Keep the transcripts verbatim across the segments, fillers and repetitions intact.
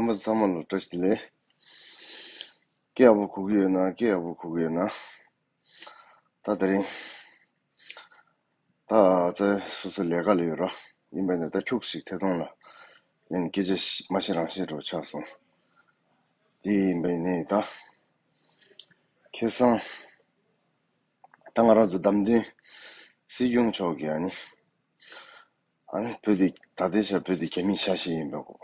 རྣམ་པ་ཚང་མ་ལ་བཀྲ་ཤིས་བདེ་ལེགས། སྐད་ཡག་པོ་གོ་གི་ཡོད་ན། སྐད་ཡག་པོ་གོ་གི་ཡོད་ན། ད་དེ་རིང་ད་ཚེ་སོ་སོ་ལས་ཀ་ལ་ཡོད་ར། ཡིན་པས་ནས་ད་ཁྱུག་ཞིག་ཐད་གཏོང་ལ་ཡིན། སྐད་ཆ་མ་བཤད་རང་བཤད་འགྲོ་ཆགས་སོང་། དེ་ཡིན་པས་ནས་ད་ཁེ་སང་ད་ང་རང་ཚོ་བདམས་ཐོན་སྲིད་སྐྱོང་མཆོག་གིས་ཨ་ནི། ཨ་ནི་བོད་དེ་ད་ལྟའི་ཆར་བོད་དེ་རྒྱ་མིའི་ཆ་ཤས་ཡིན་པའི་སྐོར་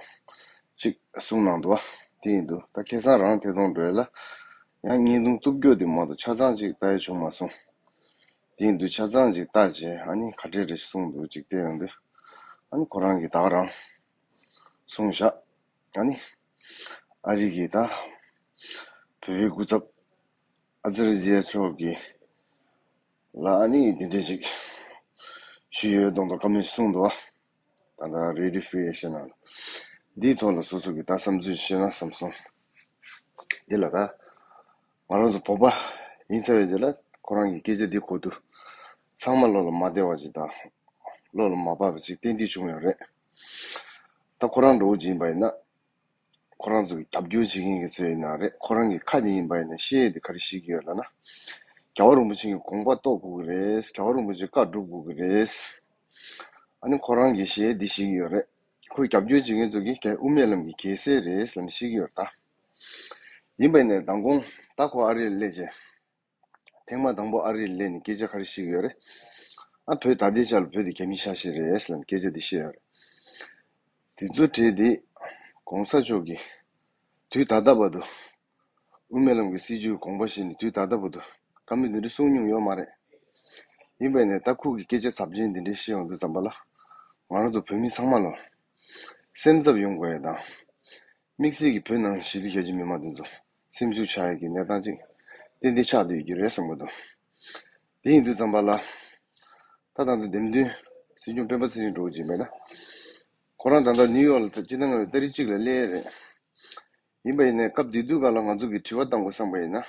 ཅིག་གསུངས་གནང་འདུག་བ། དེ་ཡིན་དུས་ད་ཁེ་སང་རང་ཐད་གཏོང་འགྲོ་ཡ་ལ་ཡང་བརྙན་ཐུང་གཏུབ་རྒྱུ་དེ་མ་གཏོགས་ཆ་ཚང་ཅིག་ལྟ་ཡ་བྱུང་མ་སོང་། དེ་ཡིན་དུས་ཆ་ཚང་ཅིག་ལྟ་བྱས། ཨ་ནི་ག་འདྲས་རེ་གསུངས་འདུག་ཅིག་བལྟས་ཡོང་དུས། ཨ་ནི་ཁོ་རང་གིས་ད་ག་རང་གསུངས་བཞག་ཨ་ནི་ཨ་རི་གིས་ད་བོད་པའི་སྐུ་ཚབ་ཨ་ཙརྱ་མཆོག་གིས་ལ་ཨ་ནི་འདི་འདྲས་ཅིག་ཞུས་ཡོད་མདོག་མདོག་བཀའ་མོལ་གསུངས་འདུག་བ། ད་ལྟ་རེ་ཌི་ཡོ་ཧྥི་ཨེ་ཤི་ཡ་ནང་ལ། འདིའི་ཐོག་ལ་སོ་སོ་གིས་ད་བསམ་ཚུལ་བཤད་ན་བསམ་སོང་། འདི་ལ་ད་ང་རང་ཚོ་བོད་པ་ཡིན་ཚར་བའི་རྗེས་ལ་ཁོ་རང་གི་སྐད་ཆ་འདི་གོ་དུས་ཚང་མ་བློ་ལ་མ་བདེ་བ་ཅིག་དང་བློ་ལ་མ་བབ་པ་ཅིག་ཏན་ཏིག་བྱུང་ཡོད་རེད། ད་ཁོ་རང་འདྲ་བོ་ཅིག་ཡིན་པ་ཡིན་ན། ཁོ་རང་ཚོ་གི་རྒྱབ་སྐྱོར་བྱེད་མཁན་གྱི་ཚོ་ཡིན་ན་རེད། ཁོ་རང་གི་ཁ་ནས་ཡིན་པ་ཡིན་ན་བཤད་ཡས་དེ་ག་རེ་བཤད་ཀྱི་ཡོད་ལབ་ན། རྒྱལ་བ་རིན་པོ་ཆེ་གི་དགོངས་པ་རྟོགས་དགོས་ཀྱི་རེད། རྒྱལ་བ་རིན་པོ་ཆེ་བཀའ་སྒྲུབ་དགོས་ཀྱི་རེད། ཨ་ནི་ཁོ་རང་གིས་བཤད་ཡས་དེ་བཤད་ཀྱི་ཡོད་རེད། ཁོའི་རྒྱབ་སྐྱོར་བྱེད་མཁན་ཚོ་གིས་རྒྱལ་དབུ་མའི་ལམ་གྱི་རྒྱལ་སྲས་རེད་ལབ་ནས་བཤད་ཀྱི་ཡོད་རེད་ད། ཡིན་པ་ཡིན་ནའི་མདང་དགོང་ད་ཁོ་ཨ་རིར་སླེབས་རྗེས། ཐེངས་མ་དང་པོ་ཨ་རིར་སླེབས་ནས་སྐད་ཆ་ག་རེ་བཤད་ཀྱི་ཡོད་རེད། ཨ་བོད་ད་ལྟའི་ཆ་ལ་བོད་དེ་རྒྱ་མིའི་ཆ་ཤས་རེད་ཟེར་ནས་སྐད་ཆ་དེ་བཤད་ཡོད་རེད། དེ་ཚོ་གྲས་དེ་གོང་ས་མཆོག་གིས་དུས་ད་ལྟ་བར་དུ་དབུ་མའི་ལམ་གྱི་སྲིད་བྱུས་དགོངས་པ་བཞེས་ནས་དུས་ད་ལྟ་བར་དུ་བཀའ་མོལ་འདི་འདྲ་གསུངས་མྱོང་ཡོད་མ་རེད། ཡིན་པས་ནས་ད་ཁོ་གིས་སྐད་ཆ་ཚབས་ཆེན་འདི་འདྲ་བཤད་ཡོང་དུས་ཙམ་པ་ལ། ང་རང་ཚོ་བོད་མི་ཚང་མ་ལ་སེམས་འཚབ་ཡོང་དགོས་ཡ་དང་། དམིགས་བསལ་གྱི་བོད་ནང་གཞིས་ལུས་རྒྱ་ཆེ་མི་མང་དེ་ཚོ་སེམས་ཤུགས་ཆག་ཡག་གི་གནས་སྟངས་ཅིག་ཏན་ཏན་ཆགས་བསྡད་ཡོད་ཀྱི་རེད་བསམ་གྱི་འདུག་དེ་ཡིན་དུས་ཙམ་པ་ལ། ད་ད་ལྟ་འདེམས་ཐོན་སྲིད་སྐྱོང་སྤེན་པ་ཚེ་རིང་འདྲ་བོ་ཅིག་མེད་ན། ཁོ་རང་ད་ལྟ་ནིའུ་ཡོག་ལ་སྤྱི་ཟླ་ལྔ་པའི་ཏ་རིག་གཅིག་ལ་སླེབས་རེད། ཡིན་པ་ཡིན་ནའི་སྐབས་དེ་དུས་སྒང་ལ་ང་ཚོ་གིས་དྲི་བ་བཏང་དགོས་བསམ་པ་ཡིན་ན།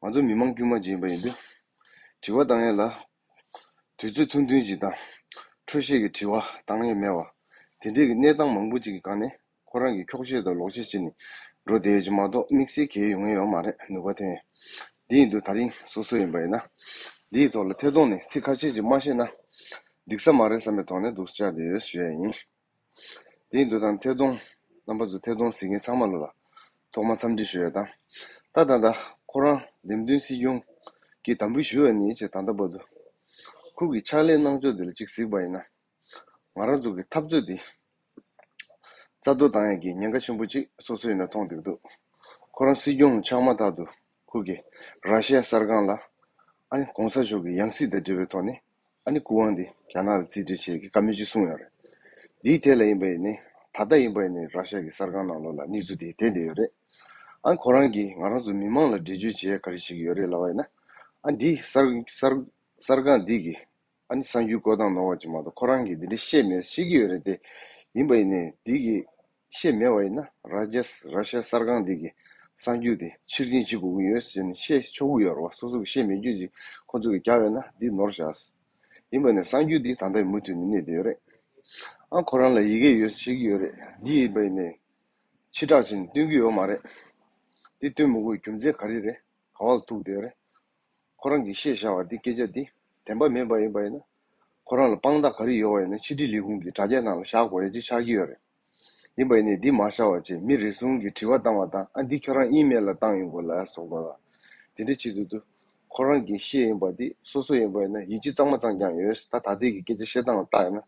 ང་ཚོ་མི་མང་དཀྱུས་མ་ཅིག་ཡིན་པ་ཡིན་དུས། དྲི་བ་བཏང་ཡས་ལ། དུས་ཚོད་ཐུང་ཐུང་ཅིག་དང་། འཕྲོ་ཤེས་ཀྱི་དྲི་བ་བཏང་ཡས་མེད་པ། དེ་འདྲས་ཀྱི་གནས་སྟངས་མང་པོ་ཅིག་གི་སྒང་ནས་ཁོ་རང་གིས་འཁྱོག་བཤད་དང་ལོག་བཤད་བྱས་ནས་འགྲོ་བསྡད་ཡོད་ཀྱི་མ་གཏོགས་དམིགས་བསལ་གང་ཡང་ཡོང་ཡས་ཡོད་མ་རེད། ནུས་པ་ཐོན་ཡས། འདི་ཡིན་དུས་ད་རིང་སོ་སོ་ཡིན་པ་ཡིན་ན། འདིའི་ཐོག་ལ་ཐད་གཏོང་ནས་ཚིག་ཁ་ཤས་ཅིག་མ་བཤད་ན་འགྲིག་ས་མ་རེད་བསམ་པའི་ཐོག་ནས་འདུག་སེ་བཅར་བསྡད་ཡོད་ཞུ་ཡས་ཡིན། དེ་ཡིན་དུས་ད་ཐད་གཏོང་རྣམ་པ་ཚོ་ཐད་གཏོང་གཟིགས་མཁན་ཚང་མ་ལོ་ལ་ཐོག་མར་འཚམས་འདྲི་ཞུ་ཡས་དང་། ད་ད་ད་ཁོ་རང་འདེམས་ཐོན་སྲིད་སྐྱོང་གི་དམ་འབུལ་ཞུ་བ་ནས་བྱས་ད་ལྟ་བར་དུ་ཁོ་གི་ཕྱག་ལས་གནང་ཕྱོགས་དེ་ལ་ཅིག་གཟིགས་པ་ཡིན་ན། ང་རང་ཚོ་གི་འཐབ་རྩོད་དེ་རྩ་གཏོར་བཏང་ཡས་ཀྱི་ཉེན་ཁ་ཆེན་པོ་ཅིག་སོ་སོ་ཡིན་ན་མཐོང་བསྡད་འདུག་ཁོ་རང་སྲིད་སྐྱོང་ཆགས་མ་ཐག་ཏུ་ཁོ་གི་ར་ཤི་ཡ་གསར་ཁང་ལ་ཨ་ནི་གོང་ས་མཆོག་གི་ཡང་སྲིད་དང་འབྲེལ་བའི་ཐོག་ནས། ཨ་ནི་སྐུ་དབང་འདི་རྒྱ་ནག་ལ་རྩིས་སྤྲད་བྱེད་ཀྱི་བཀའ་མོལ་ཅིག་གསུངས་ཡོད་རེད། འདིའི་ཐད་ལ་ཡིན་པ་ཡིན་ནའི་ད་ལྟ་ཡིན་པ་ཡིན་ནའི་ར་ཤ་གི་གསར་ཁང་ནང་ལོགས་ལ་གནས་ཚུལ་དེ་བསྡད་བསྡད་ཡོད་རེད། ཨ་ཁོ་རང་གིས་ང་རང་ཚོ་མི་མང་ལ་འགྲེལ་བརྗོད་བྱེད་ཡ་ག་རེ་བྱེད་ཀྱི་ཡོད་རེད་ལབ་པ་ཡིན་ན། ཨ་འདི་གསར་གསར་གསར་ཁང་འདི་གི་ཨ་ནི་གསར་འགྱུར་བཀོད་སྟངས་ནོར་བ་ཅིག་མ་གཏོགས་ཁོ་རང་གིས་འདི་འདྲ་བཤད་མེད་བཤད་ཀྱི་ཡོད་རེད་དེ། ཡིན་པ་ཡིན་ནའི་འདི་གི་བཤད་མེད་པ་ཡིན་ན་ར་རྒྱ་ར་ཤ་གསར་ཁང་འདི་གི་གསར་འགྱུར་དེ་ཕྱིར་འཐེན་བྱེད་དགོས་ཀྱི་ཡོད་ཟེར་ནས་བཤད་ཆོག་གི་ཡོད་རེད་བ། སོ་སོ་གིས་བཤད་མེད་རྒྱུ་ཅིག་ཁོ་ཚོ་གིས་རྒྱབ་ཡོད་ན་འདི་ནོར་བཞག་ཡིན་པ་ནས་གསར་འགྱུར་འདི་ད་ལྟ་མུ་མཐུད་ནས་གནས་བསྡད་ཡོད་རེད། ཨ་ཁོ་རང་ལ་ཡི་གེ་ཡོད་ཤེས་ཀྱི་ཡོད་རེད། འདི་ཡིན་པ་ཡིན་ནས་ཕྱི་བསྒྲགས་བྱས་ནས་སྟོན་གྱི་ཡོད་མ་རེད། འདི་སྟོན་མི་དགོས་རྒྱུ་མཚན་ག་རེ་རེད། ག་བ་ལ་ཐུག་བསྡད་ཡོད་རེད། ཁོ་རང་གིས་བཤད་བཞག་པ་འདི་སྐད་ཆ་འདི་བདེན་པ་མིན་པ་ཡིན་པ་ཡིན་ན། ཁོ་རང་ལ་དཔང་རྟགས་ག་རེ་ཡོད་པ་ཡིན་ན་ཕྱི་དྲིལ་ལས་ཁུངས་ཀྱི་དྲ་རྒྱ་ནང་ལ་བཞག་དགོས་ཡ་ཅིག་ཆགས་ཀྱི་ཡོད་རེད། ཡིན་པ་ཡིན་ནའི་འདི་མ་བཞག་པ་བྱས་མི་རེ་ཟུང་གིས་དྲི་བ་བཏང་བ་དང་ཨ་འདི་ཁྱོད་རང་ཨི་མེལ་ལ་བཏང་ཡོང་དགོས་ལ་སོགས་པ་ལ། དེ་འདྲ་བྱེད་དུས་དུ། ཁོ་རང་གིས་བཤད་ཡིན་པ་འདི་སོ་སོ་ཡིན་པ་ཡིན་ན་ཡིད་ཆེས་གཙང་མ་གཙང་རྐྱང་ཡོད། ད་ད་ལྟའི་གི་སྐད་ཆ་བཤད་སྟངས་ལ་བལྟ་ཡོད་ན།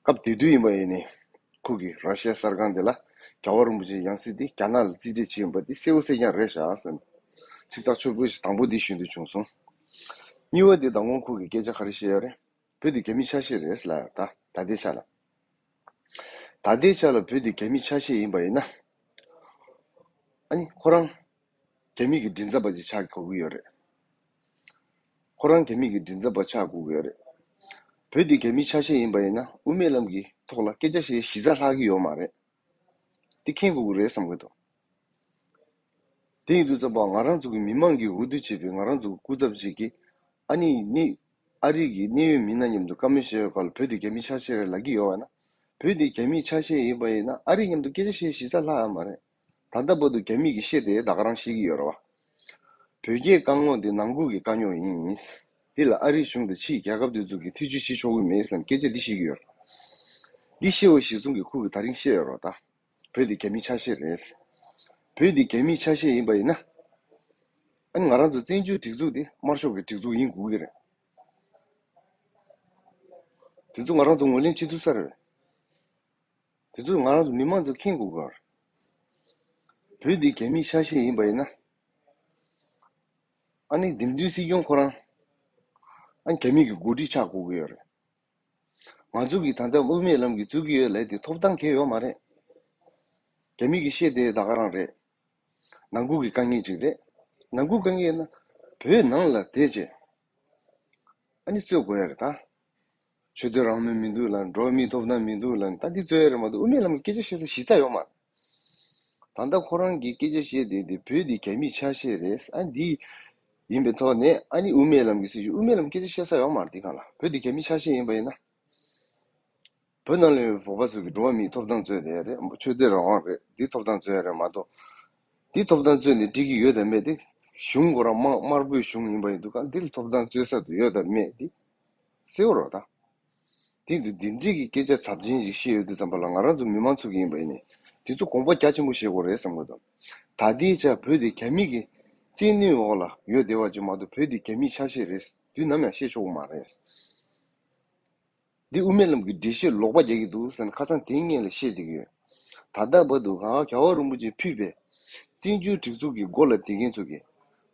སྐབས་དེ་དུས་ཡིན་པ་ཡིན་ནའི། ཁོ་གིས་ར་ཤ་གསར་ཁང་དེ་ལ་རྒྱལ་བ་རིན་པོ་ཆེའི་ཡང་སྲིད་དེ་རྒྱ་ནག་ལ་རྩིས་སྤྲད་བྱས་ཡིན་པ་འདི་གསལ་པོ་གསལ་རྐྱང་རེད་ཤག་ཟེར་ནས། ཚིག་ཐག་ཆོད་པོ་ཞིག་དང་པོ་འདི་ཞུ་འདོད་བྱུང་སོང་། གཉིས་པ་དེ་མདང་དགོང་ཁོ་གིས་སྐད་ཆ་ག་རེ་བཤད་ཡོད་རེད། བོད་དེ་རྒྱ་མིའི་ཆ་ཤས་རེད་ཟེར་ལབ་ཡོད་ད་ད་ལྟའི་ཆ་ལ། ད་ལྟའི་ཆ་ལ་བོད་དེ་རྒྱ་མིའི་ཆ་ཤས་ཡིན་པ་ཡིན་ན། ཨ་ནི་ཁོ་རང་རྒྱ་མི་གི་མགྲིན་ཚབ་པ་ཅིག་ཆགས་དགོས་ཀྱི་ཡོད་རེད། ཁོ་རང་རྒྱ་མི་གི་མགྲིན་ཚབ་པ་ཆགས་དགོས་ཀྱི་ཡོད་རེད། བོད་དེ་རྒྱ་མིའི་ཆ་ཤས་ཡིན་པ་ཡིན་ན་དབུ་མའི་ལམ་གྱི་ཐོག་ལ་སྐད་ཆ་བཤད་གཞི་རྩ་ལྷག་གི་ཡོད་མ་རེད། འདི་མཁྱེན་དགོས་ཀྱི་རེད་བསམ་གྱི་འདུག་དེ་ཡིན་དུས་ཙམ་པ་ང་རང་ཚོ་གི་མི་མང་གིས་འོས་བསྡུ་བྱས་པའི་ང་རང་ཚོ་གི་སྐུ་ཚབ་ཅིག་གིས་ཨ་ནི་ནི་ཨ་རི་གི་གནད་ཡོད་མི་སྣ་མཉམ་དུ་བཀའ་མོལ་བཤད་པའི་སྐབས་ལ་བོད་དེ་རྒྱ་མིའི་ཆ་ཤས་རེད་ལབ་ཀྱི་ཡོད་པ་ན། བོད་འདི་རྒྱ་མིའི་ཆ་ཤས་ཡིན་པ་ཡིན་ན། ཨ་རི་མཉམ་དུ་སྐད་ཆ་བཤད་གཞི་རྩ་ལྷག་ཡོད་མ་རེད། ད་ལྟ་བར་དུ་རྒྱ་མི་གིས་བཤད་དེ་ད་ག་རང་བཤད་ཀྱི་ཡོད་རེད་བ། བོད་སྐད་དཀའ་རྙོག་འདི་ནང་ཁུལ་གྱི་དཀའ་རྙོག་ཡིན། འདི་ལ་ཨ་རིའི་གཞུང་དང་ཕྱིའི་རྒྱལ་ཁབ་དེ་ཚོ་གིས་ཐེ་བྱུས་བྱེད་ཆོག་གི་མེད་ཟེར་ནས་སྐད་ཆ་འདི་བཤད་ཀྱི་ཡོད་རེད། འདི་བཤད་པ་གཞིར་བཟུང་གིས་ཁོ་གིས་ད་རིང་བཤད་ཡོད་རེད་ད། བོད་འདི་རྒྱ་མིའི་ཆ་ཤས་རེད། བོད་འདི་རྒྱ་མིའི་ཆ་ཤས་ཡིན་པ་ཡིན་ན། ཨ་ནི་ང་རང་ཚོ་བཙན་བྱོལ་སྒྲིག་འཛུགས་འདི་དམར་ཤོག་གི་སྒྲིག་འཛུགས་ཡིན་དགོས་ཀྱི་རེད། དེ་ཚོ་ང་རང་ཚོ་ངོས་ལེན་བྱེད་ཐུབ་ས་རེད། དེ་ཚོ་ང་རང་ཚོ་མི་མང་ཚོ་མཁྱེན་དགོས་ཀྱི་རེད། བོད་འདི་རྒྱ་མིའི་ཆ་ཤས་ཡིན་པ་ཡིན་ན། ཨ་ནི་འདེམས་ཐོན་སྲིད་སྐྱོང་ཁོ་རང་ཨ་ནི་རྒྱ་མི་གི་འགོ་ཁྲིད་ཆགས་དགོས་ཀྱི་ཡོད་རེད། ང་ཚོ་གིས་ད་ལྟ་དབུ་མའི་ལམ་གྱི་རྩོད་ཀྱི་ཡོད་ལབ་དེ་ཐོབ་ཐང་གང་ཡང་ཡོད་མ་རེད། རྒྱ་མི་གིས་བཤད་དེ་ད་ག་རང་རེད། ནང་ཁུལ་གྱི་དཀའ་ངལ་ཅིག་རེད། ནང་ཁུལ་དཀའ་ངལ་ཡིན་ན་བོད་ནང་ལ་བསྡད་བྱས་ཨ་ནི་རྩོད་དགོས་ཡ་རེད་ད། ཆོས་དད་རང་མོས་མི་འདུག་ལབ། འགྲོ་བ་མིའི་ཐོབ་ཐང་མི་འདུག་ལབ། ད་འདི་རྩོད་ཡ་རེད་མ་གཏོགས་དབུ་མའི་ལམ་གྱི་སྐད་ཆ་བཤད་ས་གཞི་རྩ་ཡོད་མ་རེད། ད་ལྟ་ཁོ་རང་གིས་སྐད་ཆ་བཤད་བསྡད་དེ་བོད་འདི་རྒྱ་མིའི་ཆ་ཤས་རེད། ཨ་འདི་ཡིན་པའི་ཐོག་ནས་ཨ་ནི་དབུ་མའི་ལམ་གྱི་སྲིད་བྱུས། དབུ་མའི་ལམ་སྐད་ཆ་བཤད་ས་ཡོད་མ་རེད་འདི་སྒང་ལ། བོད་འདི་རྒྱ་མིའི་ཆ་ཤས་ཡིན་པ་ཡིན་ན། བོད་ནང་ལ་ཡོད་པའི་བོད་པ་ཚོ་གིས་འགྲོ་བ་མིའི་ཐོབ་ཐང་རྩོད་བསྡད་རེད། ཆོས་དད་རང་དབང་རེད། འདི་ཐོབ་ཐང་རྩོད་ཡ་རེད་མ་གཏོགས། འདི་ཐོབ་ཐང་རྩོད་ནས་འགྲིག་གི་ཡོད་དམ་མེད་དེ། གཞུང་ཁོ་རང་དམར་དམར་པོའི་གཞུང་ཡིན་པ་ཡིན་དུས་གང་འདི་ལ་ཐོབ་ཐང་རྩོད་ས་དེ་ཡོད་དམ་མེད་དེ་གསལ་པོ་རེད་ད། དེ་དུས་འདི་འདྲའི་གི་སྐད་ཆ་ཚབས་ཆེན་ཞིག་བཤད་ཡོང་དུས་ཙམ་པ་ལ། ང་རང་ཚོ་མི་མང་ཚོ་གིས་ཡིན་པ་ཡིན་ནའི་དེ་ཚོ་དགོངས་པ་རྒྱ་ཆེན་པོ་བཞེས་དགོས་རེད་བསམ་གྱི་འདུག། ད་ལྟའི་ཆར་བོད་དེ་རྒྱ་མི་གི་བཙན་གནོན་འོག་ལ་ཡོད་བསྡད་པ་ཅིག་མ་གཏོགས། བོད་དེ་རྒྱ་མིའི་ཆ་ཤས་རེད། དུས་ནམ་ཡང་བཤད་ཆོག་གི་མ་རེད། འདི་དབུ་མའི་ལམ་གྱི་འགྲེལ་བཤད་ལོག་པ་རྒྱག་གི་འདུག་ཟེར་ནས་ཁ་སང་དེ་སྔོན་ལ་བཤད་བསྡད་ཀྱི་ཡོད། ད་ལྟ་བར་དུ་ག་རྒྱལ་བ་རིན་པོ་ཆེས་ཕུལ་བའི་བཙན་བྱོལ་སྒྲིག་འཛུགས་ཀྱི་མགོ་ལ་བསྡད་མཁན་ཚོ་གིས།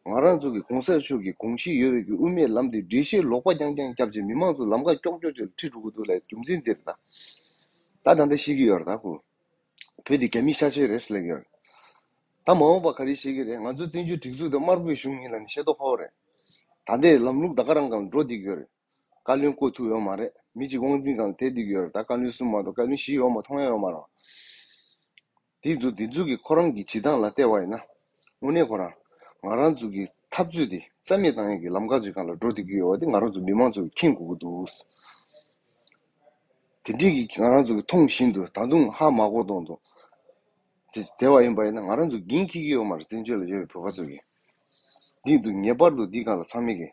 ང་རང་ཚོ་གི་གོང་ས་མཆོག་གི་དགོངས་གཞི་ཡོད་པའི་གི་དབུ་མའི་ལམ་དེ་འགྲེལ་བཤད་ལོག་པ་རྐྱང་རྐྱང་བརྒྱབ་བྱས་མི་མང་ཚོ་ལམ་ཁ་ཀྱོག་ཀྱོག་ཅིག་ལ་ཁྲིད་འགྲོ་གི་འདུག་ལབ་རྒྱུ་མཚན་འདི་རེད་ད། ད་ད་ལྟ་བཤད་ཀྱི་ཡོད་རེད་ད་ཁོ། བོད་དེ་རྒྱ་མིའི་ཆ་ཤས་རེད་ཟེར་ལབ་ཀྱི་ཡོད་རེད། ད་མ་འོངས་པ་ག་རེ་བཤད་ཀྱི་རེད། ང་ཚོ་བཙན་བྱོལ་སྒྲིག་འཛུགས་དེ་དམར་པོའི་གཞུང་ཡིན་ལབ་ནས་བཤད་མདོག་ཁ་པོ་རེད། ད་ལྟའི་ལམ་ལུགས་ད་ག་རང་སྒང་འགྲོ་བསྡད་ཀྱི་ཡོད་རེད། བཀའ་བློན་བསྐོ་ཐུབ་ཡོད་མ་རེད། མི་གཅིག་དབང་འཛིན་སྒང་ལ་བསྡད་བསྡད་ཀྱི་ཡོད་རེད། ད་བཀའ་བློན་གསུམ་མ་གཏོགས་བཀའ་བློན་བཞི་ཡོད་མ་མཐོང་ཡ་ཡོད་མ་རེད། དེ་ཚོ་དེ་ཚོ་གི་ཁོ་རང་གི་བྱེད་སྟངས་ལ་བལྟས་པ་ཡིན་ན། དངོས་གནས་ཁོ་རང་ང་རང་ཚོ་གི་འཐབ་རྩོད་དེ་རྩ་མེད་བཏང་ཡ་གི་ལམ་ཁ་ཅིག་སྒང་ལ་འགྲོ་བསྡད་ཀྱི་ཡོད་པ་དེ་ང་རང་ཚོ་མི་མང་ཚོ་གིས་མཁྱེན་དགོས་ཀྱི་འདུག། དེ་འདྲའི་གི་ང་རང་ཚོ་གིས་མཐོང་བཞིན་དུ་ད་དུང་ཧ་མ་གོ་གཏོང་དུ་དེ་བསྡད་པ་ཡིན་པ་ཡིན་ན། ང་རང་ཚོ་འགན་འཁྱེར་གྱི་ཡོད་མ་རེད། བཙན་བྱོལ་ལ་ཡོད་པའི་བོད་པ་ཚོ་གིས། འདི་འདུག། ངེས་པར་དུ་འདི་སྒང་ལ་ཚང་མས་ཀྱི་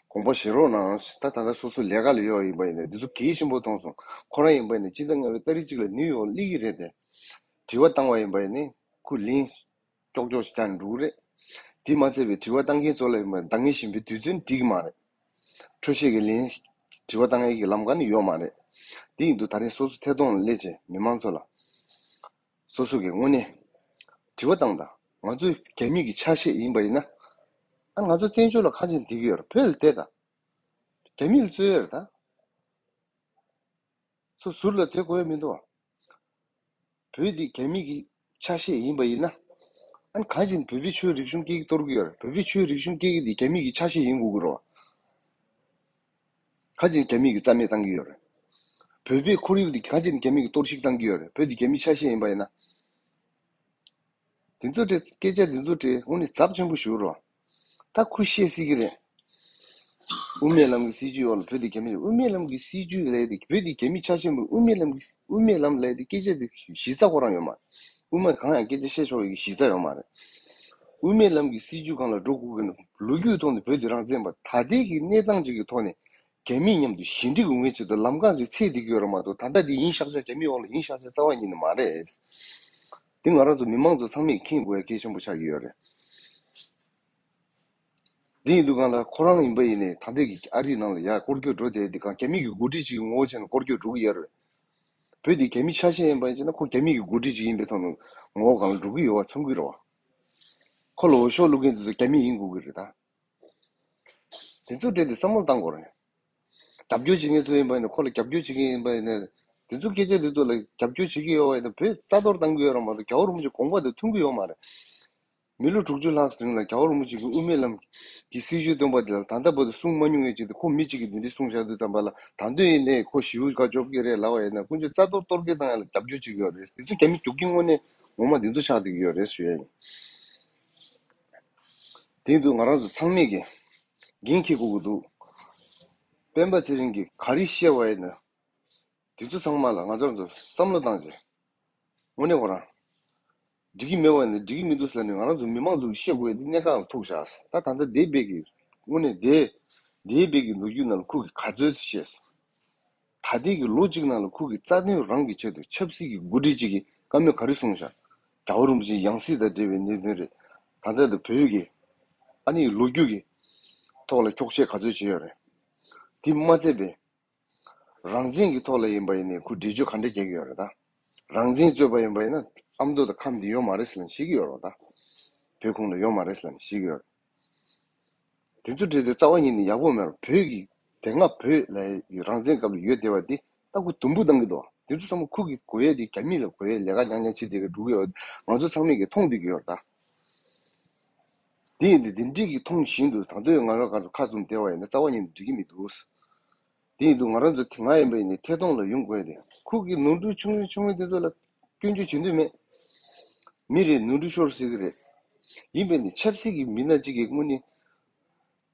དགོངས་པ་བཞེས་རོགས་གནང་། ད་ད་ལྟ་སོ་སོ་ལས་ཀ་ལ་ཡོད་པ་ཡིན་ནའི་འདི་ཚོ་གལ་ཆེན་པོ་མཐོང་སོང་། ཁོ་རང་ཡིན་པ་ཡིན་ནའི་སྤྱི་ཟླ་ལྔ་པའི་ཏ་རིག་གཅིག་ལ་ནིའུ་ཡོག་སླེབས་ཀྱི་རེད་དེ། དྲི་བ་བཏང་བ་ཡིན་པ་ཡིན་ནའི་ཁོས་ལན་ཀྱོག་ཀྱོག་ཞིག་རྒྱག་ནས་འགྲོ་གི་རེད། དེ་མ་ཚད་པའི་དྲི་བ་བཏང་མཁན་ཚོ་ལ་ཡིན་པ་འདང་ངེས་བཞིན་པའི་དུས་ཚོད་འགྲིག་གི་མ་རེད། འཕྲོ་བཤད་ཀྱི་ལན། དྲི་བ་བཏང་ཡས་ཀྱི་ལམ་ཁ་ནི་ཡོད་མ་རེད། དེ་ཡིན་དུས་ད་རིང་སོ་སོ་ཐད་གཏོང་ལ་སླེབས་བྱས་མི་མང་ཚོ་ལ། སོ་སོ་གིས་དངོས་གནས་དྲི་བ་བཏང་དང་། ང་ཚོ་རྒྱ་མི་གི་ཆ་ཤས་ཡིན་པ་ཡིན་ན། ཨ་ང་ཚོ་བཙན་བྱོལ་ལ་གང་བྱས་ནས་བསྡད་ཀྱི་ཡོད་རེད། བོད་ལ་བསྡད་དང་། རྒྱ་མི་ལ་རྩོད་ཡོད་རེད་ད། ཚུར་ཟུར་ལ་བསྡད་དགོས་ཡ་མི་འདུག་བ། བོད་འདི་རྒྱ་མི་གི་ཆ་ཤས་ཡིན་པ་ཡིན་ན། ཨ་ནི་གང་བྱས་ནས་བོད་པའི་ཆོས་རིག་གཞུང་སྐད་ཡིག་གཏོར་གྱི་ཡོད་རེད། བོད་པའི་ཆོས་རིག་གཞུང་སྐད་ཡིག་འདི་རྒྱ་མི་གི་ཆ་ཤས་ཡིན་དགོས་ཀྱི་རེད་བ། གང་བྱས་ནས་རྒྱ་མི་གིས་རྩ་མེད་བཏང་གི་ཡོད་རེད། བོད་པའི་ཁོར་ཡུག་འདི་གང་བྱས་ནས་རྒྱ་མི་གིས་གཏོར་བཤིག་བཏང་གི་ཡོད་རེད། བོད་འདི་རྒྱ་མིའི་ཆ་ཤས་ཡིན་པ་ཡིན་ན། དེ་ཚོ་དེ་སྐད་ཆ་དེ་ཚོ་དེ་དངོས་གནས་ཚབས་ཆེན་པོ་ཞིག་རེད་བ། ད་ཁོས་བཤད་སྲིད་ཀྱི་རེད། དབུ་མའི་ལམ་གྱི་སྲིད་བྱུས་འོག་ལ་བོད་དེ་རྒྱ་མི། དབུ་མའི་ལམ་གྱི་སྲིད་བྱུས་ལབ་དེ་བོད་དེ་རྒྱ་མིའི་ཆ་ཤས་མིན། དབུ་མའི་ལམ་གྱི་དབུ་མའི་ལམ་ལབ་དེ་སྐད་ཆ་དེ་གཞི་རྩ་ཁོ་རང་ཡོད་མ་རེད། དབུ་མ་གང་ཡང་སྐད་ཆ་བཤད་ཆོག་ཡག་གི་གཞི་རྩ་ཡོད་མ་རེད། དབུ་མའི་ལམ་གྱི་སྲིད་བྱུས་སྒང་ལ་འགྲོ་དགོས་ཀྱི་ན། ལོ་རྒྱུས་ཐོག་ནས་བོད་དེ་རང་བཙན་པ། ད་ལྟའི་གི་གནས་སྟངས་ཅིག་གི་ཐོག་ནས་རྒྱ་མི་མཉམ་དུ་ཞི་འགྲིག་ཡོང་བའི་ཆེད་དུ་ལམ་ཁ་ཅིག་འཚོལ་བསྡད་ཀྱི་ཡོད་རེད་མ་གཏོགས། ད་ལྟ་དེ་ཡིན་ཤག་ཤག་རྒྱ་མིའི་འོག་ལ་ཡིན་ཤག་ཤག་རྩ་བ་ཉིད་ནས་མ་རེད། དེ་ང་རང་ཚོ་མི་མང་ཚོ་ཚང་མས་མཁྱེན་དགོས་ཡ་གལ་ཆེན་པོ་ཆགས་ཀྱི་ཡོད་རེད། དེ་ཡིན་དུས་སྒང་ལ་ཁོ་རང་ཡིན་པ་ཡིན་ནའི་ད་ལྟའི་གི་ཨ་རིའི་ནང་ལ་ཡ་སྐོར་སྐྱོད་འགྲོ་བསྡད་དེ་སྒང་རྒྱ་མི་གི་འགོ་ཁྲིད་ཅིག་གི་ངོ་བོ་བྱས་ནས་སྐོར་སྐྱོད་འགྲོ་གི་ཡོད་རེད། བོད་དེ་རྒྱ་མིའི་ཆ་ཤས་ཡིན་པ་ཡིན་ན་ཁོ་རྒྱ་མི་གི་འགོ་ཁྲིད་ཅིག་ཡིན་པའི་ཐོག་ནས་ངོ་བོ་སྒང་ལ་འགྲོ་གི་ཡོད་པ་མཚོན་གི་རེད་བ། ཁོ་ལ་འོས་ཤོག་བླུག་མཁན་དེ་ཚོ་རྒྱ་མི་ཡིན་དགོས་ཀྱི་རེད་ད། དེ་ཚོ་དྲན་ཏེ་བསམ་བློ་བཏང་དགོས་རེད། རྒྱབ་སྐྱོར་བྱེད་མཁན་ཚོ་ཡིན་པ་ཡིན་ན། ཁོ་ལ་རྒྱབ་སྐྱོར་བྱེད་མཁན་ཡིན་པ་ཡིན་ན། དེ་ཚོ་སྐད་ཆ་དེ་ཚོ་ལ་རྒྱབ་སྐྱོར་བྱེད་ཀྱི་ཡོད་པ་ཡིན་ན་བོད་རྩ་གཏོར་བཏང་གི་ཡོད་རེད་མ་གཏོགས་རྒྱལ་བ་རིན་པོ་ཆེ་དགོངས་པ་དེ་མཐུན་གྱི་ཡོད་མ་རེད། མི་ལོ་དྲུག་ཅུ་ལྷག་རིང་ལ་རྒྱལ་བ་རིན་པོ་ཆེ་གི་དབུ་མའི་ལམ་གྱི་སྲིད་བྱུས་སྟོན་པ་དེ་ལ་ད་ལྟ་བར་དུ་གསུང་མ་མྱོང་བའི་ཆེད་དུ། ཁོ་མི་གཅིག་གིས་དེ་འདྲའི་གསུང་བཞག་དུས་ཙམ་པ་ལ། ད་དུང་ཡིན་ནའི་ཁོ་ཞེ་པོ་དགའ་ཆོག་གི་རེད་ལབ་པ་ཡིན་ན། ཀུན་སྤྱོད་རྩ་གཏོར་གཏོར་སྐྱོན་བཏང་ཡ་ལ་རྒྱབ་སྐྱོར་བྱེད་ཀྱི་ཡོད་རེད། དེ་ཚོ་རྒྱ་མི་རྒྱུག་ཁྱི་དངོས་གནས་ངོ་མ་དེ་ཚོ་ཆགས་བསྡད་ཀྱི་ཡོད་རེད་ཞུ་ཡ་ཡིན། དེ་ཡིན་དུས་ང་རང་ཚོ་ཚང་མས་ཀྱི་འགན་འཁྱེར་དགོས་ཀྱི་འདུག། སྤེན་པ་ཚེ་རིང་གིས་ག་རེ་བཤད་པ་ཡིན་ན། དེ་ཚོ་ཚང་མ་ལ་ང་ཚོ་རང་ཚོ་བསམ་བློ་བཏང་རྗེས། དངོས་གནས་ཁོ་རང་འགྲིག་གི་མེད་པ་ནི་འགྲིག་གི་མི་འདུག་ཟེར་ནས་ང་རང་ཚོ་མི་མང་ཚོ་གིས་བཤད་དགོས་ཡ་དེ་གནད་འགག་ལ་ཐུག་བཞག་ད་ད་ལྟ་འདས་པའི་གི་དངོས་གནས་འདས་འདས་པའི་གི་ལོ་རྒྱུས་ནང་ལ་ཁོ་གིས་ག་ཚོད་བཤད་སོང་། ད་ལྟའི་གི་ལོ་གཅིག་ནང་ལ་ཁོ་གིས་རྩ་དོན་རང་གི་ཆེད་དུ་ཆབ་སྲིད་ཀྱི་འགོ་ཁྲིད་ཅིག་གིས་བཀའ་མོལ་ག་རེ་གསུངས་བཞག་རྒྱལ་བ་རིན་པོ་ཆེའི་ཡང་སྲིད་དང་འབྲེལ་བའི་གནད་དོན་རེད། ད་ལྟ་དུ་བོད་ཀྱི་ཨ་ནི་ལོ་རྒྱུས་ཀྱི་ཐོག་ལ་འཁྱོག་བཤད་ག་ཚོད་བྱས་ཡོད་རེད། དེ་མ་ཚད་པའི་རང་བཙན་གྱི་ཐོག་ལ་ཡིན་པ་ཡིན་ནའི་ཁོ་འགྲེལ་བརྗོད་ག་འདྲ་རྒྱག་གི་ཡོད་རེད་ད། རང་བཙན་རྩོད་པ་ཡིན་པ་ཡིན་ན་ཨ་མདོ་དང་ཁམས་འདི་ཡོད་མ་རེད་ཟེར་ལབ་ནས་བཤད་ཀྱི་ཡོད་རེད་ད། བོད་ཁོངས་ལ་ཡོད་མ་རེད་ཟེར་ལབ་ནས་བཤད་ཀྱི་ཡོད་རེད། དེ་ཚོ་བྲིས་ཏེ་རྩ་བ་ཉིད་ནས་ཡག་པོ་མེད་ར། བོད་ཀྱི་དེ་སྔ་བོད་ལ་རང་བཙན་སྐབས་ལ་ཡོད་བསྡད་པ་འདི་ད་ཁོ་དུམ་བུ་བཏང་གི་འདུག་དེ་ཚོ་ཚང་མ་ཁོ་གི་གོ་ཡས་དེ་རྒྱ་མི་ལ་གོ་ཡས་ལས་ཀ་རྐྱང་རྐྱང་བྱེད་བསྡད་ཀྱི་འགྲོ་གི་ཡོད། ང་ཚོ་ཚང་མས་ཀྱི་མཐོང་བསྡད་ཀྱི་ཡོད་རེད་ད། དེ་ཡིན་དུས་དེ་འདྲས་ཀྱི་མཐོང་བཞིན་དུ་ད་དུང་ང་རང་ག་ཚོད་ཁ་བཙུམ་བསྡད་པ་ཡིན་ན་རྩ་བ་ཉིད་ནས་འགྲིག་གི་མི་འདུག་དེ་ཡིན་དུས་ང་རང་ཚོ་དེ་སྔ་ཡིན་པ་ཡིན་ནའི་ཐད་གཏོང་ལ་ཡོང་དགོས་ཏེ་ཁོ་གི་ནོར་འཁྲུལ་ཆུང་ངུ་ཆུང་ངུ་དེ་ཚོ་ལ་སྐྱོན་བརྗོད་བྱེད་འདོད་མེད། མི་རེ་ནོར་འཁྲུལ་ཤོར་སྲིད་ཀྱི་རེད། ཡིན་པས་ནི་ཆབ་སྲིད་ཀྱི་མི་སྣ་གཅིག་གིས་དངོས་གནས་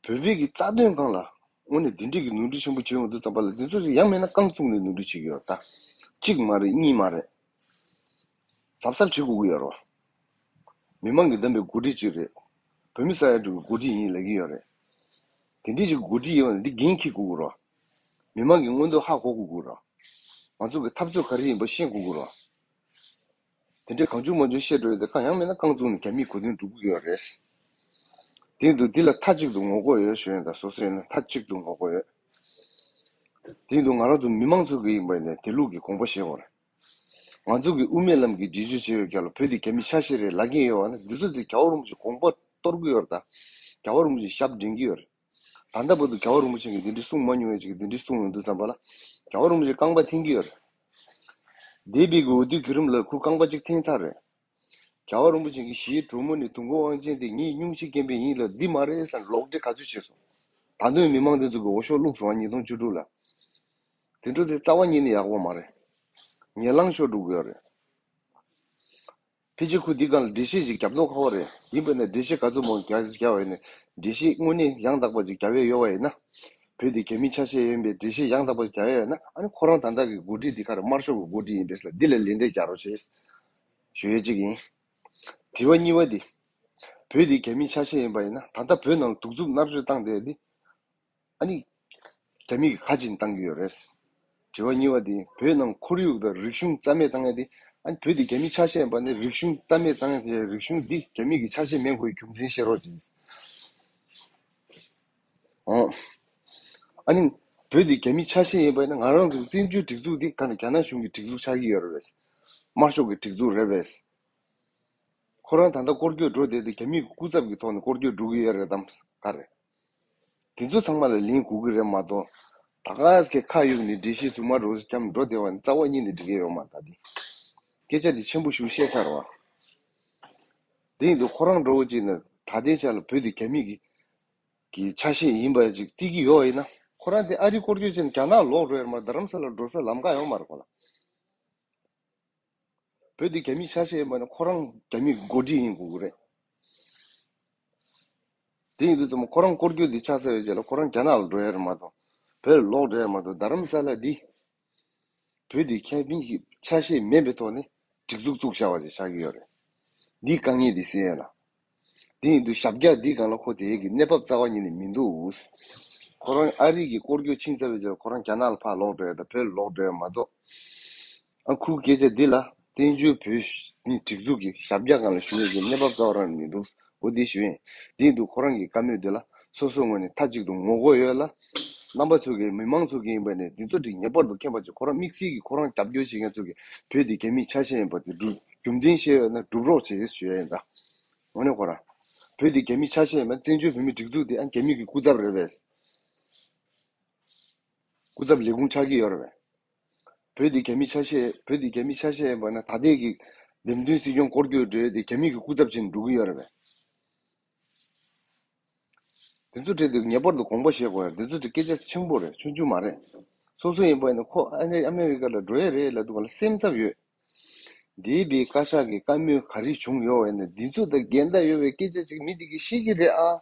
བོད་པའི་གི་རྩ་དོན་སྒང་ལ་དངོས་གནས་འདི་འདྲས་ཀྱི་ནོར་འཁྲུལ་ཆེན་པོ་བྱུང་ཡོང་དུས་ཙམ་པ་ལ་འདི་ཚོ་ཡང་མིན་ན་རྐང་བཙུགས་ནས་ནོར་འཁྲུལ་བྱེད་ཀྱི་ཡོད་ད། གཅིག་མ་རེད་གཉིས་མ་རེད། གཟབ་གཟབ་བྱེད་དགོས་ཀྱི་ཡོད་རེད། མི་མང་གིས་བདམས་པའི་འགོ་ཁྲིད་ཅིག་རེད། བོད་མི་ས་ཡ་དྲུག་གི་འགོ་ཁྲིད་ཡིན་ལབ་ཀྱི་ཡོད་རེད། དེ་འདྲས་ཀྱི་འགོ་ཁྲིད་ཡིན་པ་ལ་འདི་འགན་འཁྱེར་དགོས་ཀྱི་རེད། མི་མང་གི་མངོན་འདོད་ཧ་གོ་དགོས་ཀྱི་རེད། ང་ཚོ་གི་འཐབ་རྩོད་ག་རེ་ཡིན་པ་ཤེས་དགོས་ཀྱི་རེད། དེ་འདྲའི་གང་བྱུང་མང་བྱུང་བཤད་འགྲོ་ཡོད་དེ་ཁ་ཡང་མིན་ན་རྐང་བཙུགས་ནས་རྒྱ་མིའི་གོ་དོན་སྒྲུབ་ཀྱི་ཡོད་རེད། དེ་འདུག་འདི་ལ་མཐའ་གཅིག་ཏུ་ངོ་རྒོལ་ཡོད་ཞུ་ཡོད་ད། སོ་སོ་ཡིན་ན་མཐའ་གཅིག་ཏུ་ངོ་རྒོལ་ཡོད། དེ་འདུག་ང་རང་ཚོ་མི་མང་ཚོ་གི་ཡིན་པ་ཡིན་ན་དེ་ལུགས་ཀྱི་དགོངས་པ་བཞེས་དགོས་རེད། ང་ཚོ་གི་དབུ་མའི་ལམ་གྱི་འགྲེལ་བརྗོད་བྱས་ཡོད་རྒྱ་ལ་བོད་དེ་རྒྱ་མི་ཆ་ཤས་རེད་ལབ་ཀྱི་ཡོད་བ་ན་འདི་ཚོ་ཚོས་རྒྱལ་བ་རིན་པོ་ཆེ་དགོངས་པ་གཏོར་གྱི་ཡོད་རེད་ད། རྒྱལ་བ་རིན་པོ་ཆེ་ཞབས་འདྲེན་གྱི་ཡོད་རེད། ད་ལྟ་བར་དུ་རྒྱལ་བ་རིན་པོ་ཆེ་གིས་འདི་འདྲའི་གསུང་མ་མྱོང་བའི་ཅིག་འདི་འདྲའི་གསུང་ཡོང་དུས་ཙམ་པ་ལ། རྒྱལ་བ་རིན་པོ་ཆེ་རྐང་པ་འཐེན་གྱི་ཡོད་རེད། འདས་པའི་གི་འོས་བསྡུའི་བརྒྱུད་རིམ་ལ་ཁོ་རྐང་པ་གཅིག་འཐེན་ཚར་རེད། རྒྱལ་བ་རིན་པོ་ཆེ་གི་ཞི་བའི་གྲོགས་མོ་ནི་དུས་འཁོར་དབང་ཆེན་དེ་ངའི་སྙུང་གཞི་སྐྱེན་པའི་ཡིན་ལ་འདི་མ་རེད་ཟེར་ལོག་འགྲེལ་ག་ཚོད་བྱས་སོང་། ད་དུང་མི་མང་དེ་ཚོ་གི་འོས་ཤོག་བླུགས་སོང་ཉིས་སྟོང་བཅུ་དྲུག་ལ། དེ་འཕྲོ་དེ་རྩ་བ་ཉིད་ནས་ཡག་པོ་མ་རེད། ཉེ་ལང་ཤོར་འགྲོ་གི་ཡོད་རེད། ཕལ་ཆེར་ཁོ་འདི་སྒང་ལ་འགྲེལ་བཤད་ཅིག་རྒྱབ་མདོག་ཁ་པོ་རེད། ཡིན་པས་ན་འགྲེལ་བཤད་ག་ཚོད་མང་རྒྱག་རྒྱག་པ་ཡིན་ན། འགྲེལ་བཤད་དངོས་གནས་ཡང་དག་པ་ཅིག་རྒྱབ་ཡས་ཡོད་པ་ཡིན་ན། བོད་དེ་རྒྱ་མིའི་ཆ་ཤས་ཡིན་པའི་འགྲེལ་བཤད་ཡང་དག་པ་ཅིག་རྒྱབ་ཡས་ཡོད་ན་ཨ་ནི་ཁོ་རང་ད་ལྟ་གི་འགོ་ཁྲིད་འདི་ག་རེ་དམར་ཤོག་གི་འགོ་ཁྲིད་ཡིན་པས་ལ་འདི་ལ་ལན་འདེབས་རྒྱག་རོགས་བྱེད། ཞུ་ཡས་གཅིག་ཡིན། དྲི་བ་གཉིས་པ་འདི། བོད་དེ་རྒྱ་མིའི་ཆ་ཤས་ཡིན་པ་ཡིན་ན་ད་ལྟ་བོད་ནང་ལ་གདུག་རྩུབ་མནར་གཅོད་བཏང་བསྡད་འདི། ཨ་ནི། རྒྱ་མི་གིས་ག་ཅིག་བཏང་གི་ཡོད་རེད། དྲི་བ་གཉིས་པ་དེ་བོད་ནང་ཁོར་ཡུག་དང་རིག་གཞུང་རྩ་མེད་བཏང་ཡ་དེ། ཨ་ནི་བོད་དེ་རྒྱ་མིའི་ཆ་ཤས་ཡིན་པ་ནི་རིག་གཞུང་རྩ་མེད་བཏང་ཡ་དེ་རིག་གཞུང་འདི་རྒྱ་མི་གི་ཆ་ཤས་མེད་དགོས་རྒྱུ་མཚན་བཤད་རོགས་གྱིས། ཨོ། ཨ་ནི། བོད་དེ་རྒྱ་མིའི་ཆ་ཤས་ཡིན་པ་ནི་ང་རང་ཚོའི་བཙན་བྱོལ་སྒྲིག་འཛུགས་འདི་ག་ནས་རྒྱ་ནག་གཞུང་གི་སྒྲིག་འཛུགས་ཆགས་ཀྱི་ཡོད་རེད་པས། དམར་ཤོག་གི་སྒྲིག་འཛུགས་རེད་པས། ཁོ་རང་ད་ལྟ་སྐོར་སྐྱོད་འགྲོ་བསྡད་དེ་རྒྱ་མིའི་སྐུ་ཚབ་ཀྱི་ཐོག་ནས་སྐོར་སྐྱོད་འགྲོ་གི་ཡོད་རེད་དམ་ག་རེད། དེ་ཚོ་ཚང་མ་ལ་ལན་དགོས་ཀྱི་རེད་མ་གཏོགས། ད་ག་སེ་ཁ་གཡུག་ནས་འགྲེལ་བཤད་རྫུན་མ་རུ་རྐྱང་འགྲོ་བསྡད་པ་ནི་རྩ་བ་ཉིད་ནས་འགྲིག་གི་ཡོད་མ་རེད་ད་དེ། སྐད་ཆ་དེ་ཆེན་པོ་ཞིག་བཤད་ཚར་བ། དེ་ཡིན་དུས་ཁོ་རང་འདྲ་བོ་ཅིག་ནི་ད་ལྟའི་ཆ་ལ་བོད་དེ་རྒྱ་མི་གི་གི་ཆ་ཤས་ཡིན་པ་ཅིག་བརྩི་གི་ཡོད་ཡིན་ན་ཁོ་རང་དེ་ཨ་རི་སྐོར་སྐྱོད་བྱས་ནས་རྒྱ་ནག་ལོག་འགྲོ་ཡ་རེད་མ་རྡ་རམ་ས་ལ་འགྲོ་ས་ལམ་ཁ་ཡོད་མ་རེད་ཁོ་ལ། བོད་འདི་རྒྱ་མིའི་ཆ་ཤས་ཡིན་པ་ནི་ཁོ་རང་རྒྱ་མིའི་འགོ་ཁྲིད་ཡིན་དགོས་ཀྱི་རེད། དེ་ཡིན་དུས་ཙམ་ཁོ་རང་སྐོར་སྐྱོད་འདི་ཆགས་ཚར་བའི་རྗེས་ལ་ཁོ་རང་རྒྱ་ནག་ལ་འགྲོ་ཡ་རེད་མ་གཏོགས་བོད་ལ་ལོག་འགྲོ་ཡ་མ་གཏོགས་རྡ་རམ་ས་ལ་འདི་བོད་འདི་རྒྱ་མིའི་ཆ་ཤས་མེད་པའི་ཐོག་ནས་སྒྲིག་འཛུགས་བཙུགས་བཞག་པ་ཅིག་ཆགས་ཀྱི་ཡོད་རེད། འདིའི་དཀའ་ངལ་འདི་སེལ་ཡ་ལ། དེ་ཡིན་དུས་ཞབས་བཀྱག་འདིའི་སྒང་ལ་ཁོ་དེའི་གི་གནས་བབ་རྩ་བ་ཉིད་ནས་མི་འདུག་ཁོ་རང་ཨ་རི་གི་སྐོར་སྐྱོད་ཕྱིན་ཚར་བའི་རྗེས་ལ་ཁོ་རང་རྒྱ་ནག་ལ་ཕར་ལོག་འགྲོ་ཡ་དང་བོད་ལ་ལོག་འགྲོ་ཡ་མ་གཏོགས། ཨ་ཁུ་སྐད་ཆ་འདི་ལ་བཙན་བྱོལ་བོད་མི་སྒྲིག་འཛུགས་ཀྱི་ཞབས་བཀྱག་སྒང་ལ་བཞུགས་ཡས་ཀྱི་གནས་བབ་རྩ་བ་རང་མི་འདུག་འོ་འདི་ཞུ་ཡིན། དེ་ཡིན་དུས་ཁོ་རང་གི་བཀའ་མོལ་འདི་ལ་སོ་སོའི་ངོས་ནས་མཐའ་གཅིག་ཏུ་ངོ་རྒོལ་ཡོད་ལ། རྣམ་པ་ཚོ་གིས་མི་མང་ཚོ་གིས་ཡིན་པ་ནས་འདི་ཚོ་འདི་ངེས་པར་དུ་མཁྱེན་པ་ཅིག་ཁོ་རང་དམིགས་བསལ་གྱིས་ཁོ་རང་རྒྱབ་སྐྱོར་བྱེད་མཁན་ཚོ་གིས་བོད་འདི་རྒྱ་མིའི་ཆ་ཤས་ཡིན་པ་དེ་སྒྲུབ་རྒྱུ་མཚན་བཤད་ཡོད་ན་སྒྲུབ་རོགས་བྱེད་ཞུ་ཡ་ཡིན་ད། དངོས་གནས་ཁོ་རང་། བོད་འདི་རྒྱ་མིའི་ཆ་ཤས་ཡིན་པ་བཙན་བྱོལ་བོད་མིའི་སྒྲིག་འཛུགས་དེ་ཨ་རྒྱ་མི་གི་སྐུ་ཚབ་རེད་པས། སྐུ་ཚབ་ལས་ཁུངས་ཆགས་ཀྱི་ཡོད་རེད་པས། བོད་འདི་རྒྱ་མིའི་ཆ་ཤས་བོད་འདི་རྒྱ་མིའི་ཆ་ཤས་ཡིན་པ་ན་ད་ལྟའི་གི་འདེམས་ཐོན་སྲིད་སྐྱོང་སྐོར་སྐྱོད་འགྲོ་ཡ་དེ་རྒྱ་མི་གི་སྐུ་ཚབ་བྱས་ནས་འགྲོ་གི་ཡོད་རེད་པས། དེ་ཚོ་གྲས་དེ་ངེས་པར་དུ་དགོངས་པ་བཞེས་དགོས་ཡ་དེ་ཚོ་དེ་སྐད་ཆ་ཆེན་པོ་རེད་ཆུང་ཆུང་མ་རེད། སོ་སོ་ཡིན་པ་ཡིན་ན་ཁོ་ཨ་ནི་ཨ་མེ་རི་ཀ་ལ་འགྲོ་ཡ་རེད་ལབ་དུས་ག་ལ་སེམས་འཚབ་ཡོད། འདས་པའི་བཀའ་ཤག་གི་བཀའ་མོལ་ག་རེ་བྱུང་ཡོད་པ་ཡིན་ན་འདི་ཚོ་དང་འགལ་ཟླ་ཡོད་པའི་སྐད་ཆ་ཅིག་མི་དེ་གིས་ཤེས་ཀྱི་རེད་ཨ།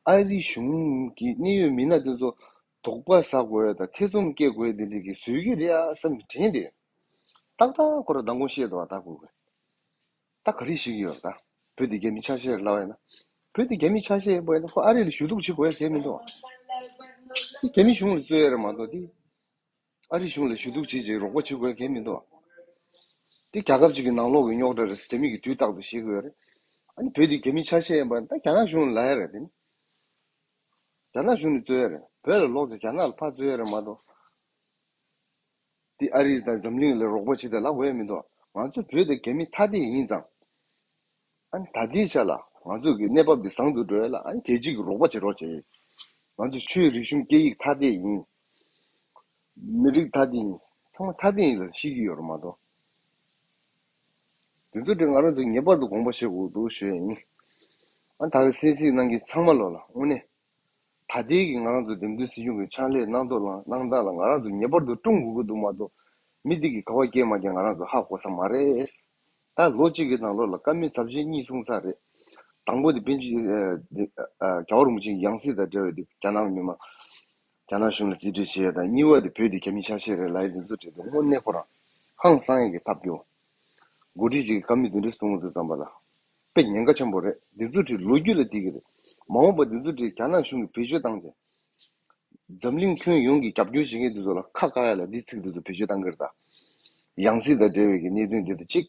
ཨ་རི་གཞུང་གི་གནད་ཡོད་མི་སྣ་དེ་ཚོ་ དོགས་པ་ཟ་དགོས་དང་ཐེ་ཚོམ་སྐྱེ་དགོས་དེ་འདྲ་གི་བཟོས་ཀྱི་རེད་ཨ་བསམ་གྱི་དྲན་ཏེ། ཏག་ཏག་ཁོ་རང་མདང་དགོང་བཤད་འདུག་བ། ད་གོ་གི། ད་ག་རེ་ཞིག་ཡོད་ད། བོད་དེ་རྒྱ་མི་ཆ་ཤས་ལབ་ཡ་ན། བོད་དེ་རྒྱ་མི་ཆ་ཤས་ཡིན་པ་ཡིན་ན་ཁོ་ཨ་རི་ལ་ཞུ་གཏུག་བྱེད་དགོས་ཡ་གལ་མི་འདུག་བ། དེ་རྒྱ་མི་གཞུང་ལ་རྩོད་ཡ་རེད་མ་གཏོགས་དེ། ཨ་རི་གཞུང་ལ་ཞུ་གཏུག་བྱེད་ཅིག་རོགས་པ་བྱེད་དགོས་གལ་མི་འདུག་བ། དེ་རྒྱལ་ཁབ་ཅིག་གི་ནང་ལོགས་ཀྱི་རྙོག་དྲ་རེད་ཟེར་རྒྱ་མི་གིས་དུས་རྟག་ཏུ་ཤེས་དགོས་རེད། ཨ་ནི་བོད་དེ་རྒྱ་མི་ཆ་ཤས་ཡིན་པ་ད་རྒྱ་ནག་གཞུང་ལ་ལབ་ཡ་རེད་དེ་ནི། རྒྱ་ནག་གཞུང་ནས་རྩོད་ཡ་རེད། བོད་ལ་ལོག་ཚེ་རྒྱ་ནག་ལ་ཕར་རྩོད་ཡ་རེད་མ་གཏོགས། དེ་ཨ་རི་དང་འཛམ་གླིང་ལ་རོགས་པ་བྱེད་དེ་ལབ་དགོས་ཡ་མི་འདུག་ང་ཚོ་བོད་དེ་རྒྱ་མི་ཐ་དད་ཡིན་ཙང་། ཨ་ནི་ད་ལྟའི་ཆ་ལ་ང་ཚོ་གི་གནས་བབ་འདི་བཟང་དུ་འགྲོ་ཡ་ལ་ཨ་ནི་རྒྱལ་སྤྱི་གི་རོགས་པ་བྱེད་རོགས་བྱེད། ང་ཚོ་ཆོས་རིག་གཞུང་སྐད་ཡིག་ཐ་དད་ཡིན། མི་རིགས་ཐ་དད་ཡིན། ཚང་མ་ཐ་དད་ཡིན་ལ་ཤེས་ཀྱི་ཡོད་རེད་མ་གཏོགས། དེ་ཚོ་དེ་ང་རང་ཚོ་ངེས་པར་དུ་དགོངས་པ་བཞེས་དགོས་འདུག་ཞུ་ཡ་ཡིན། ཨ་ད་གི་གསན་གཟིགས་གནང་མཁན་ཚང་མ་ལོ་ལ་དངོས་གནས། ད་ལྟའི་གི་ང་རང་ཚོ་འདེམས་ཐོན་སྲིད་གཞུང་གི་ཕྱག་ལས་གནང་ཐོག་ལ་གནང་སྟངས་ལ་ང་རང་ཚོ་ངེས་པར་དུ་སྲུང་དགོས་ཀྱི་འདུག་མ་གཏོགས། མི་འདི་གི་ག་བ་སྐྱེས་མ་སྐྱེས་ང་རང་ཚོ་ཧ་གོ་ས་མ་རེད། ད་ལོ་གཅིག་གི་ནང་ལོགས་ལ་བཀའ་མོལ་ཚབས་ཆེན་གཉིས་གསུངས་ཚར་རེད། དང་པོ་དེ་པཎ་ཆེན་ཨ་ཨ་རྒྱལ་བ་རིན་པོ་ཆེའི་ཡང་སྲིད་དང་འབྲེལ་བའི་དེ་རྒྱ་ནག་མི་མང་། རྒྱ་ནག་གཞུང་ལ་རྩིས་སྤྲོད་བྱེད་ཡ་དང་གཉིས་པ་དེ་བོད་དེ་རྒྱ་མི་ཆ་ཤས་རེད་ལབ་ཡ་དེ་ཚོ་བྲིས་ཏེ་དངོས་གནས་ཁོ་རང་ཧང་སང་ཡ་གི་ཐབས་སྐྱོ། འགོ་ཁྲིད་ཅིག་གིས་བཀའ་མོལ་དེ་འདྲ་གསུངས་དུས་ཙམ་པ་ལ། དཔེ་ཉེན་ཁ་ཆེན་པོ་རེད། འདི་ཚོ་བྲིས་ལོ་རྒྱུས་ལ་བརྟེན་གྱི་རེད། མ་འོངས་པ་འདི་ཚོ་བྲིས་རྒྱ་ནག་གཞུང་གིས་བེད་སྤྱོད་བཏང་བྱས། འཛམ་གླིང་ཁྱོན་ཡོངས་ཀྱི་རྒྱབ་སྐྱོར་བྱེད་མཁན་དེ་ཚོ་ལ་ཁ་བཀག་ཡ་ལ་འདི་ཚིག་འདི་ཚོ་བེད་སྤྱོད་བཏང་གི་རེད་ད། ཡང་སྲིད་དང་འབྲེལ་བའི་གི་གནད་དོན་འདི་དང་གཅིག་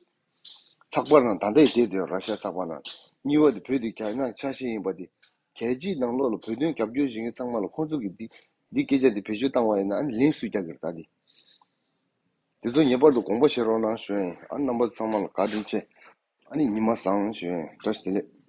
ཚགས་པར་ནང་ད་ལྟ་ཡི་བསྡད་དེ་ར་ཤ་ཚགས་པར་ནང་། གཉིས་པ་དེ་བོད་དེ་རྒྱ་ནག་ཆ་ཤས་ཡིན་པ་དེ། རྒྱལ་སྤྱིའི་ནང་ལོགས་ལ་བོད་དོན་རྒྱབ་སྐྱོར་བྱེད་མཁན་ཚང་མ་ལ་ཁོང་ཚོ་གིས་འདི་འདི་སྐད་ཆ་འདི་བེད་སྤྱོད་བཏང་བ་ཡིན་ན་ཨ་ནི་ལན་སུས་རྒྱག་གི་རེད་ད་འདི། དེ་ཚོ་ངེས་པར་དུ་དགོངས་པ་བཞེས་རོགས་གནང་ཞུ་ཡིན། ཨ་རྣམ་པ་ཚང་མ་ལ་བཀའ་དྲིན་ཆེ། ཨ་ནི་ཉི་མ་བཟང་ཞུ་ཡིན། བཀྲ་ཤིས་བདེ་ལེགས།